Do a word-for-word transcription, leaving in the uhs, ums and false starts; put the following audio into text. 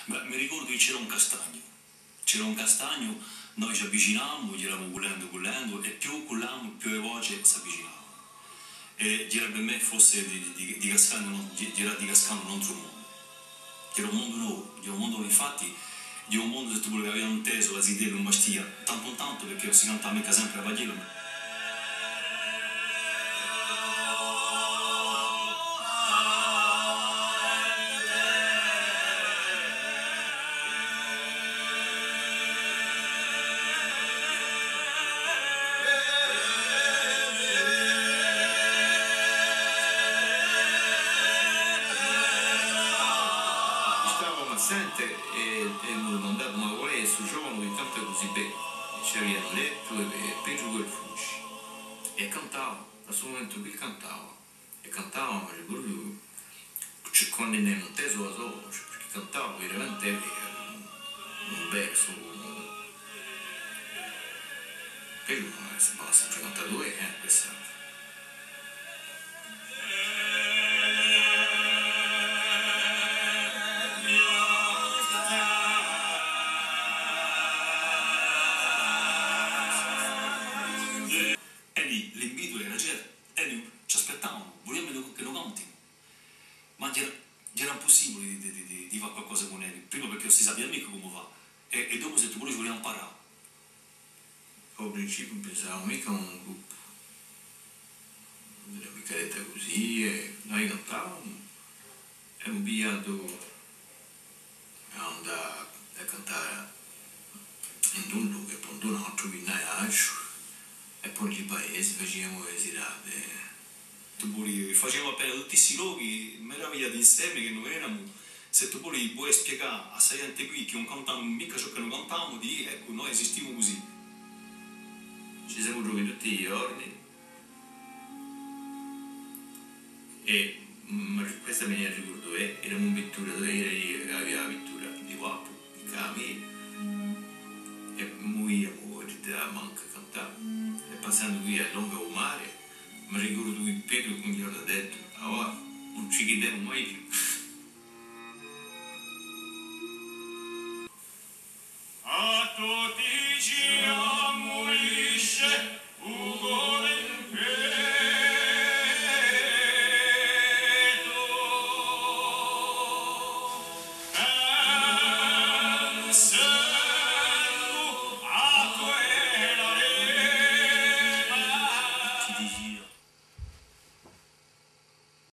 Bè, mi ricordu chì c'era un castagnu. C'era un castagnu, noi ci avvicinammu, ghjiramu cullendu, cullendu, è più cullammu, più e voce s'avvicinavanu. È ghjera per mè forse di, di, di, di cascà in un, ghjera di cascà in un antru mondu. Ghjera un mondu novu, ghjera un mondu novu, infatti, ghjera un mondu, s'è tù voli, ch'avianu intesu a zitella in Bastia, tantu in tantu, perchè ùn si cantava micca sempre a paghjella, ma Stavamu à sente è, è emu dumandatu: ma qual hè stu giovanu chì canta cusì bè? È ci avianu dettu: hè, hè Petru Guelfucci. È cantava, à stu mumentu quì cantava. È cantava, mi ricordu, cioè, quandu n'emu intesu a so voce, perchè cantava veramente, eh, un, un versu, un, per, ma, ma sempre cantatu, eh, questa. È lì l'invitu era, cioè, elli ci aspettavanu, vulianu chì no, chì no cantimu. Ma ghjera, ghjera impussibuli di, di, di, di, di fà qualcosa cun elli, prima perchè ùn si sapia micca cumu fà, è, è dopu s'è tù voli ci vulia amparà. À u principiu ùn pensavamu micca à un gruppu, ùn era micca detta cusì, è noi cantavamu, è emu pigliatu à andà à cantà in un locu è po in un altru, in Aiacciu, è po in i paesi, faciamu e sirate. Tù voli, faciamu appena tutti sti lochi, maravigliati inseme chì no eramu, s'è tù voli, poi spiegà à sta ghjente quì chì ùn cantanu micca ciò chì no cantamu, dì, eccu, noi esistimu cusì. Ci semu trovi tutti i ghjorni. È, mm, questa mi ne ricordu, eh, eramu in vittura, duv'era eiu chì avia a vittura di quattru, in camera, è muviamu, riddiamu mancu à cantà, è passandu quì à longu à u mare, mi ricordu chì Petru un ghjornu hà dettu: "Avà, ùn ci chjidemu mai più."